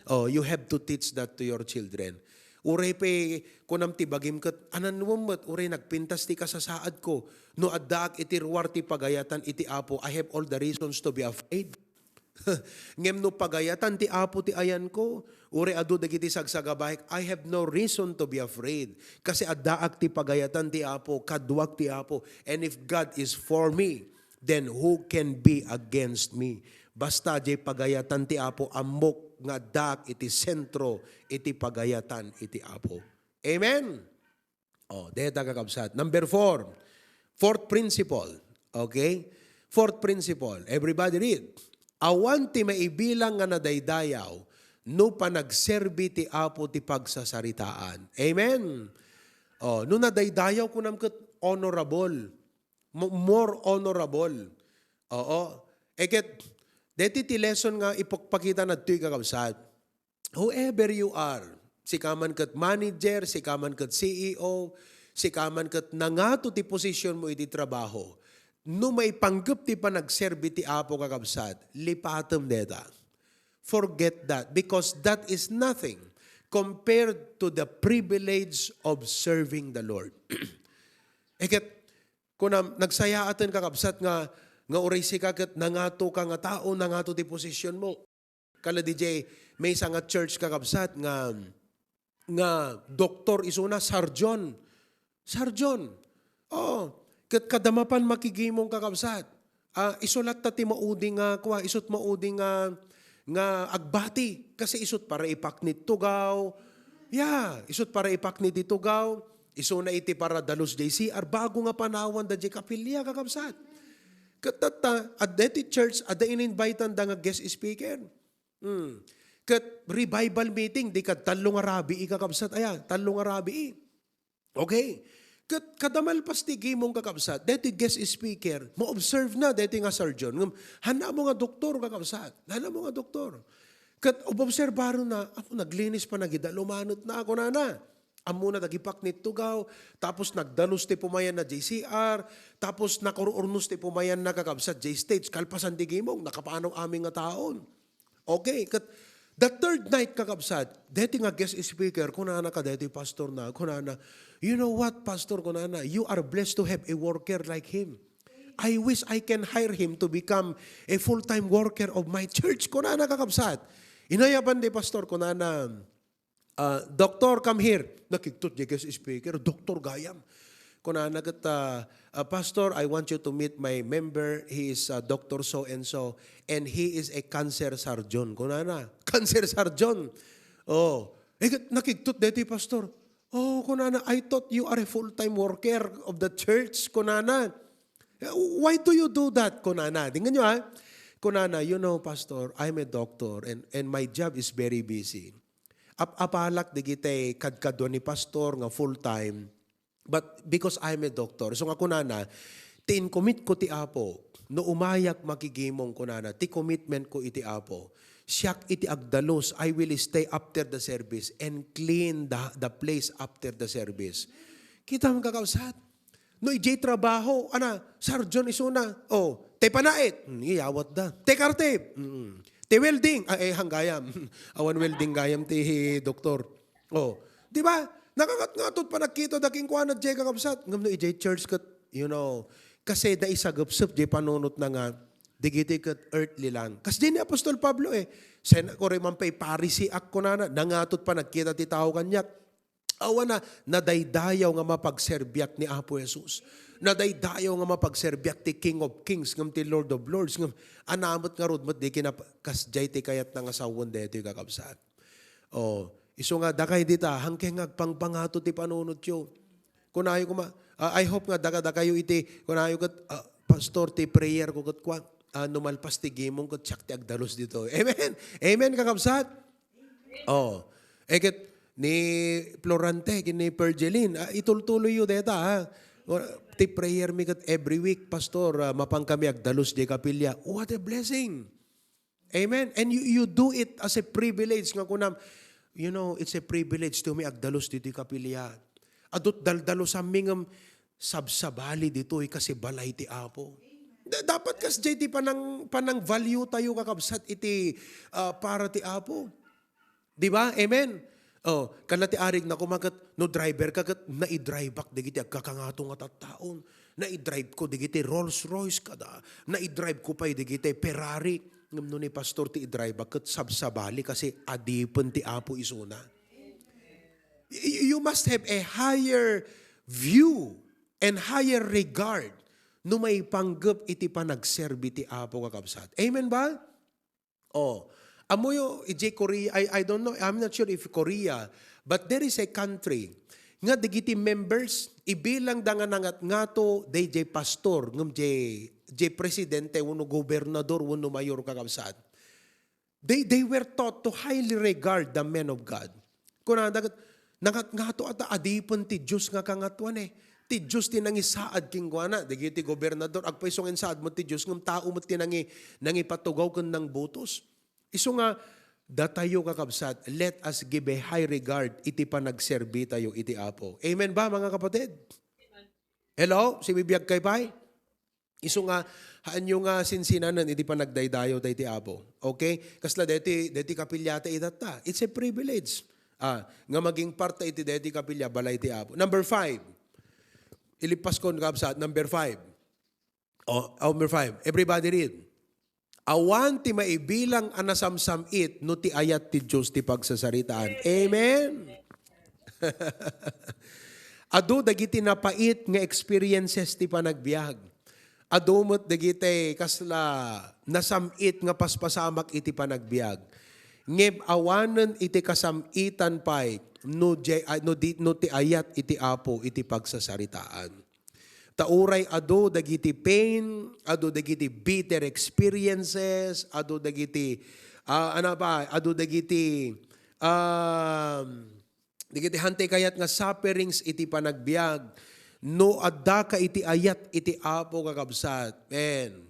Oh, you have to teach that to your children. Uray pay kunam ti bagim ket, anannuem met, uray nagpintas ti kasasaadko. No addaak iti ruar ti pagayatan iti Apo, I have all the reasons to be afraid. Ngem no pagayatan ti Apo ti ayanko, uray adu dagiti sagsagabaek, I have no reason to be afraid. Kasi addaak ti pagayatan ti Apo, kaduak ti Apo. And if God is for me, then who can be against me? Basta di pagayatan ti Apo, ammok nga addaak iti sentro iti pagayatan iti Apo. Amen? Oh, deta, kakabsat. Number four, fourth principle. Okay? Fourth principle. Everybody read. Awan ti maibilang nga nadaydayaw no panagserbi ti Apo ti pagsasaritaan. Amen? Oh, no nadaydayaw, kunam ket honorable. Mo-, more honorable. Oo. E ket, deti ti lesson nga ipakpakita na ditoy, kakabsat. Whoever you are, sika man ket manager, sika man ket C E O, sika man ket nangato ti posisyon mo iti trabaho, no maipanggep ti panagserbi ti Apo, kakabsat, lipatem deta. Forget that, because that is nothing compared to the privilege of serving the Lord. E ket, kunam, nagsayaaten, kakabsat, nga, nga uray sika ket nangato ka nga tao, nangato ti posisyon mo. Kala D J, maysa nga church, kakabsat, nga, nga doktor isuna, sarjon. Sarjon. Oh, ket kada mapan makigimong, kakabsat. Ah, isu latta ti maudi nga kua, isut maudi nga, nga agbati. Kasi isut para ipaknit tugaw. Yeah, isut para ipaknit ti tugaw. Isuna iti paradalus jay C R, bago nga panawan da jay kapilya, kakabsat. Ket tatta, adda iti church, adda in-invite-an da nga guest speaker. Hmm. Ket revival meeting, di kad tallo nga rabii, kakabsat. Aya, tallo nga rabii. Okay? Ket kada malpas ti gimong, kakabsat, daytoy guest speaker, ma-observe na daytoy nga surgeon. Ngem, hanna mo nga doktor, kakabsat. Hanna mo nga doktor. Ket obobserbaron na, "Apo, naglinis pa nagida, lumanetna," kunana. Ammona dagipaknittugaw, tapos nagdalus ti pumayan na jay C R, tapos nakur-urnos ti pumayan na, kakabsat, jay stage, kalpasan ti gimong, nakapanaw amin nga taon. Okay, ket the third night, kakabsat, deti nga guest speaker, kunana ka deti pastor na, kunana, "You know what, pastor?" kunana, "You are blessed to have a worker like him. I wish I can hire him to become a full-time worker of my church," kunana, kakabsat. Inayaban di pastor, kunana, "Ah, doctor, come here." Nakigtot di guest speaker, doktor gayam. Kunana ket, ah, "Ah, pastor, I want you to meet my member. He is, ah, Doctor So and So, and he is a cancer surgeon." Kunana, "Cancer surgeon?" Oh, eh, ket nakigtot deti pastor. "Oh," kunana, "I thought you are a full-time worker of the church," kunana. "Why do you do that?" kunana. Tingnan nyo, ha? Kunana, "You know, pastor, I'm a doctor and, and my job is very busy. Ap-apalak digitay kadkadua ni pastor nga full-time. But because I'm a doctor," so nga kunana, "ti incommit ko ti Apo, no umayak makigimong," kunana, "ti commitment ko iti Apo. Siak iti agdalus, I will stay after the service and clean the, the place after the service." Kita mo, kakabsat? No, ijay trabaho, ana, surgeon isuna. Oh, te panait, hmm, iyawat da. Te karte, mm. Te welding, ah, eh, hanggayam. Awan welding gayam ti doktor. Oh, di ba? Nakangatngatot panagkita da kenkuana, jay kakabsat. Ngem no ijay church ket, you know, kasi naisagepsep jay panunot na nga, digiti ket earthly lang. Kas di ni Apostol Pablo eh, sen, kore man pay Pharisee ak kunana, nangatot panagkita ti tao kaniak. Awan a, nadaydayaw nga mapagserbiak ni Apo Jesus. Nadaydayaw nga mapagserbiak ti King of Kings ngem ti Lord of Lords ngem anamet ngarud met di kinap-, kasdiay ti kayatna nga sawen daytoy, kakabsat. Oh, isu nga dakay dita, hangke nga agpangpangato ti panunotyo. Kunayo koma, ah, I hope nga dakadakayo iti, kunayo ket, ah, "Pastor, ti prayer ko ket kua, ah, no malpas ti gimong ket siak ti agdalus ditoy." Amen. Amen, kakabsat. Oh. Eh, ket ni Florante, ken ni Pergeline, ah, itultuloyyo deta, ha? Or, ti prayer mi ket every week, "Pastor, ah, mapan kami agdalus di kapilya." What a blessing! Amen? And you, you do it as a privilege nga kunam, you know, it's a privilege to me agdalus ditoy kapilya. Adut daldalusanmi ngem sabsabali ditoy kasi balay ti Apo. Da-, dapat kasdiay ti panang, panang value tayo, kakabsat, iti, ah, para ti Apo. Di ba? Amen? Oh, kana ti arig na kumaket, no driver ka ket, naidrive-ak dagiti agkakangato nga tattaon. Naidrive ko dagiti Rolls Royce kada. Naidrive ko pay dagiti Ferrari. Ngem no ni pastor ti idrive-ak ket sabsabali kasi adipen ti Apo isuna. Y-, you must have a higher view and higher regard no maipanggep iti panagserbi ti Apo, kakabsat. Amen ba? Oh, ammoyo, idiay Korea, I, I don't know, I'm not sure if Korea, but there is a country nga dagiti members, ibilangda nga nangatngato daydiay pastor, ngem diay, diay presidente wenno gobernador wenno mayor, kakabsat. They, they were taught to highly regard the men of God. Kunada ket, nangatngato a ta adipen ti Dios nga Kangatoan, eh. Ti Dios ti nangisaad kenkuana, dagiti gobernador, agpayso nga insaad met ti Dios, ngem tao met ti nangi-, nangipatugaw ken nangbutos. Isu nga, datayo, kakabsat, let us give a high regard iti panagserbitayo iti Apo. Amen ba, mga kapatid? Hello? Sibibiag kay pay? Isu nga, haanyo nga sinsinanen iti panagdaydayaw daydi Apo. Okay? Kasla deti, deti kapilya ta itatta. It's a privilege. Ah, nga maging parte iti deti kapilya, balay ti Apo. Number five. Ilipas ko, kabsat. Number five. Oh, number five. Everybody read. Awan ti maibilang a nasamsam-it no ti ayat ti Dios ti pagsasaritaan. Amen? Adu dagiti napait nga experiences ti panagbiag. Adu met dagiti kasla nasam-it nga paspasamak iti panagbiag. Ngem awanen iti kasam-itan pay no, di, no, di, no ti ayat iti Apo iti pagsasaritaan. Ta uray adu dagiti pain, adu dagiti bitter experiences, adu dagiti, ah, ano pa, adu dagiti, um, dagiti hantay kayat nga sufferings iti panagbiag. No adda ka iti ayat iti Apo, kakabsat, man,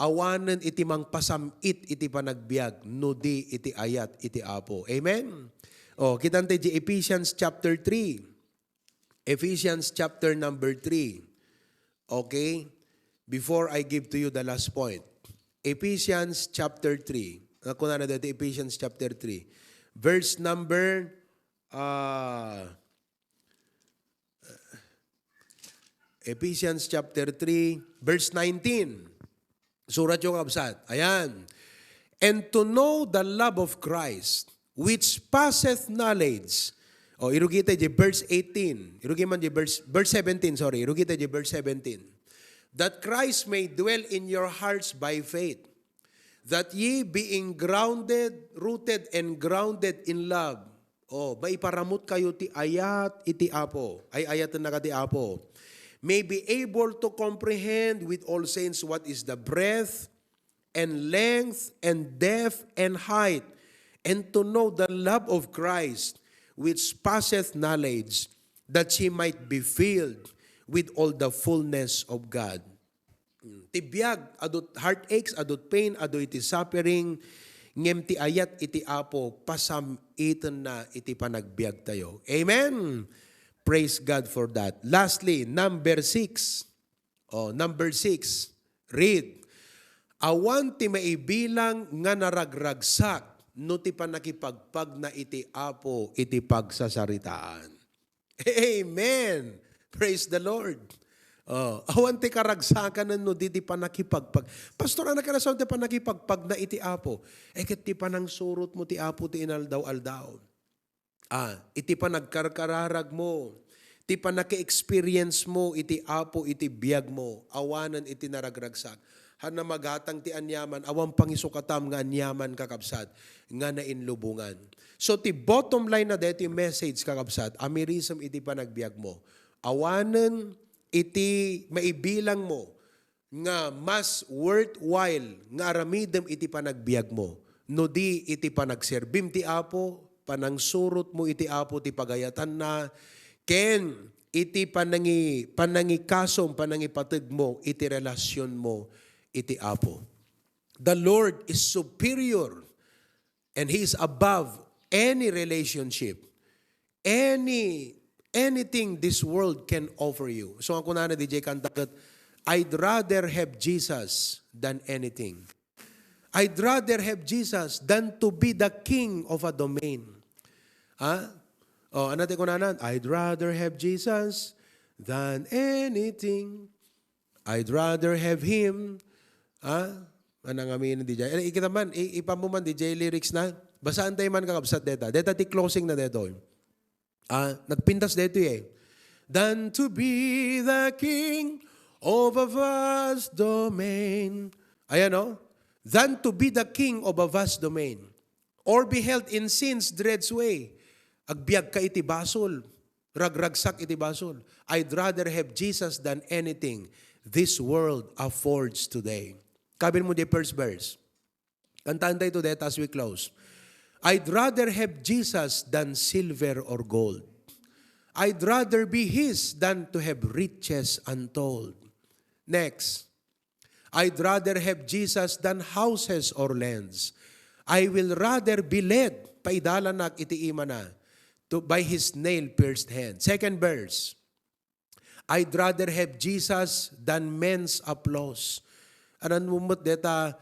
awanen iti mangpasam-it iti panagbiag, no di iti ayat iti Apo. Amen? O, kitanta di Ephesians chapter three. Ephesians chapter number three. Okay? Before I give to you the last point. Ephesians chapter three. Ano kunana dito? Ephesians chapter three. Verse number, ah, Ephesians chapter three, verse nineteen. Surat yung kabsat. Ayan. "And to know the love of Christ, which passeth knowledge." O, irugi tayo di verse eighteen. Irugi man di verse, verse seventeen, sorry. Irugi tayo di verse seventeen. "That Christ may dwell in your hearts by faith, that ye, being grounded, rooted, and grounded in love." O, maiparamut kayo ti ayat iti Apo. Ay, ayaten na ka ti Apo. "May be able to comprehend with all saints what is the breadth and length and depth and height, and to know the love of Christ, which passeth knowledge, that ye might be filled with all the fullness of God." Mm, ti biag, adut heartaches, adut pain, adu iti suffering, ngem ti ayat iti Apo, pasam-iten na iti panagbiag tayo. Amen! Praise God for that. Lastly, number six. Oh, number six, read. "Awan ti maibilang nga naragragsak no ti pannakipagpagna iti Apo iti pagsasaritaan." Amen! Praise the Lord! Oh, awan ti karagsakan no di ti pannakipagpag. Pastor, ano ka na ti pannakipagpagna iti Apo? Eh, ket ti panangsurot mo ti Apo ti inaldaw-aldaw. Ah, iti panagkarkararag mo, ti panaki-experience mo iti Apo iti biag mo, awanen iti naragragsak. Hanna magatang ti aniaman, awan pangisukatam nga aniaman, kakabsat, nga nainlubongan. So, ti bottom line na daytoy message, kakabsat, amirisem iti panagbiag mo. Awanen iti maibilang mo nga mas worthwhile nga aramidem iti panagbiag mo, no di iti panagserbim ti Apo, panangsurot mo iti Apo ti pagayatanna, ken iti panangi-, panangikasum, panangipateg mo iti relasyon mo iti Apo. The Lord is superior and He is above any relationship, any, anything this world can offer you. So, ang kunana, D J Kantaket, "I'd rather have Jesus than anything. I'd rather have Jesus than to be the king of a domain." Ha? Oh, ano ti kunana? "I'd rather have Jesus than anything. I'd rather have him." Ah, anang amin, D J. Eh, ikita man, i-, ipan mo man, D J, lyrics na. Basaan tayo man, kakabsat, deta. Deta ti closing na deto. Ah, nagpintas deto eh. "Than to be the king of a vast domain." Ayan, no? "Than to be the king of a vast domain, or be held in sin's dread's way." Agbiag ka iti basol, ragragsak iti basol. "I'd rather have Jesus than anything this world affords today." Kabil mo di first verse. Kantaan tayo to that as we close. "I'd rather have Jesus than silver or gold. I'd rather be His than to have riches untold." Next. "I'd rather have Jesus than houses or lands. I will rather be led," paidalanak iti imana, to, "by His nail-pierced hand." Second verse, "I'd rather have Jesus than men's applause." Anan mo met deta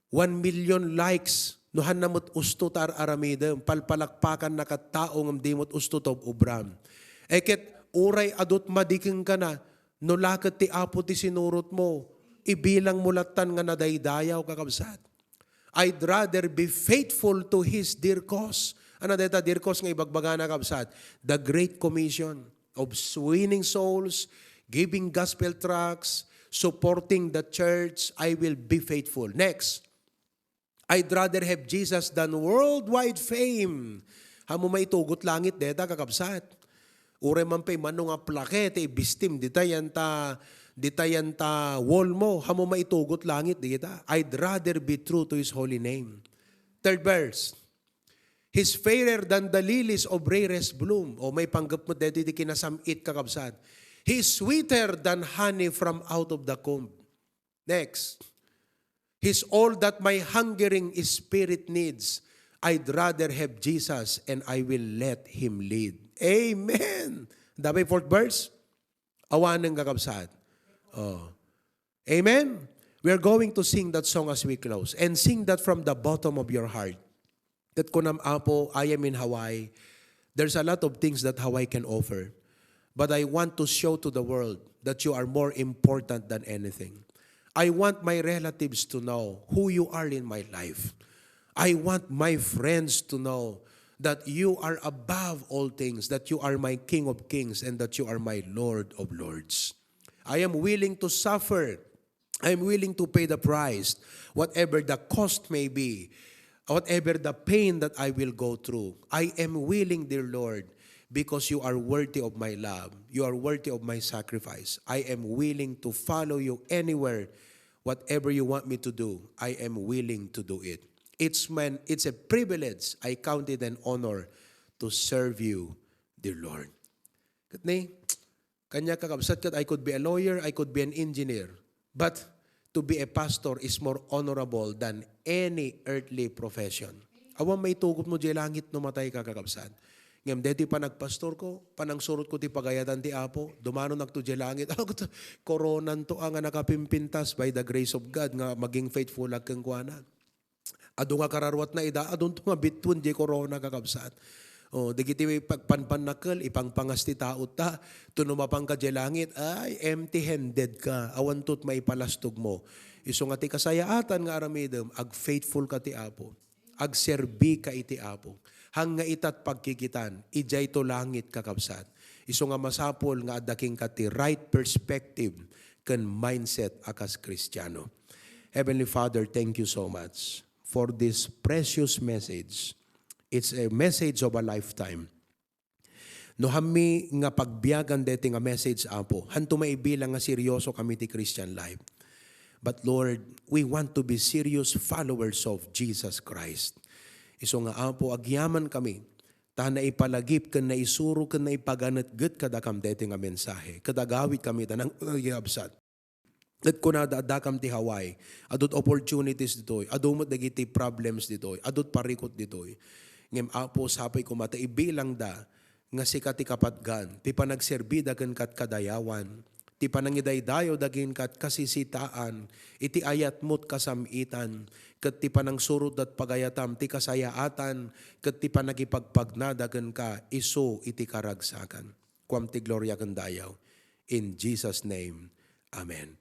one million likes, no hanna met usto ta ar-aramidem, palpalakpakan na kat tao ngem di met usto ta ubram. Eket uray adut madikeng kana, no laket ti Apo ti sinurot mo, ibilang mo lattan nga nadaydayaw, kakabsat. "I'd rather be faithful to His dear cause." Ano deta dear cause nga ibagbagana, kabsat? The Great Commission of winning souls, giving gospel tracts, supporting the church. "I will be faithful." Next. I'd rather have Jesus than worldwide fame. Ammom maitugot langit deta, kakabsat. Uray man pay mano nga plaque ti ibistim dita yan ta, dita yan ta wall mo. Ammom maitugot langit dita. I'd rather be true to His holy name. Third verse. He's fairer than the lilies of rarest bloom. O, maipanggep met daytoy ti kinasam-it, kakabsat. He's sweeter than honey from out of the comb. Next. He's all that my hungering spirit needs. I'd rather have Jesus and I will let Him lead. Amen. Dapay fourth verse. Awanen, kakabsat. Oh. Amen? We are going to sing that song as we close. And sing that from the bottom of your heart. Ket kunam, Apo, I am in Hawaii. There's a lot of things that Hawaii can offer. But I want to show to the world that you are more important than anything. I want my relatives to know who you are in my life. I want my friends to know that you are above all things, that you are my King of kings, and that you are my Lord of lords. I am willing to suffer. I am willing to pay the price, whatever the cost may be, whatever the pain that I will go through. I am willing, dear Lord, because you are worthy of my love. You are worthy of my sacrifice. I am willing to follow you anywhere, whatever you want me to do. I am willing to do it. It's man, it's a privilege. I count it an honor to serve you, dear Lord. Ket ni, kaniak, kakabsat, ket I could be a lawyer, I could be an engineer. But to be a pastor is more honorable than any earthly profession. Awan maitugot mo diay langit no matay ka, kakabsat. Ngem daytoy panagpastorko, panangsurotko ti pagayatan ti Apo, dumanonak to diay langit. Koronan to a nga nakapimpintas by the grace of God nga maging faithful ak kenkuana. Adu nga kararuatna ida, adunto nga bituen diay korona, kakabsat. O, dagiti pagpanpannakkel, ipangpangas ti tao ta, to no mapanka diay langit, ay, empty-handed ka, awanto ti maipalastog mo. Isu nga ti kasayaatan nga aramidem, ag-faithful ka ti Apo. Agserbi ka iti Apo. Haan nga itat pagkikitan, idiay to langit, kakabsat. Isu nga masapul nga adda kenka ti right perspective ken mindset a kas Kristiano. Heavenly Father, thank you so much for this precious message. It's a message of a lifetime. No haanmi nga pagbiagan daytoy nga message, Apo, haanto maibilang nga seryoso kami ti Christian life. But Lord, we want to be serious followers of Jesus Christ. Isu nga, Apo, agyamankami ta naipalagip ken naisuro ken naipaganetget kadakam daytoy nga mensahe. Ket agawitkami ta nang-, nagkabsat. Ket kunada, addakam ti Hawaii. Adu ti opportunities ditoy. Adu met dagiti problems ditoy. Adu ti parikut ditoy. Ngem, Apo, sapay koma ta ibilangda nga sika ti kapatgan, ti panagserbida ken kadkadayawan, ti panangidaydayawda ken kadkasisitaan, iti ayatmo ti kasam-itan, ket ti panangsurotda ti pagayatam ti kasayaatan, ket ti panangipagpagnada kenka isu iti karagsakan. Kuam ti gloria ken dayaw. In Jesus' name, amen.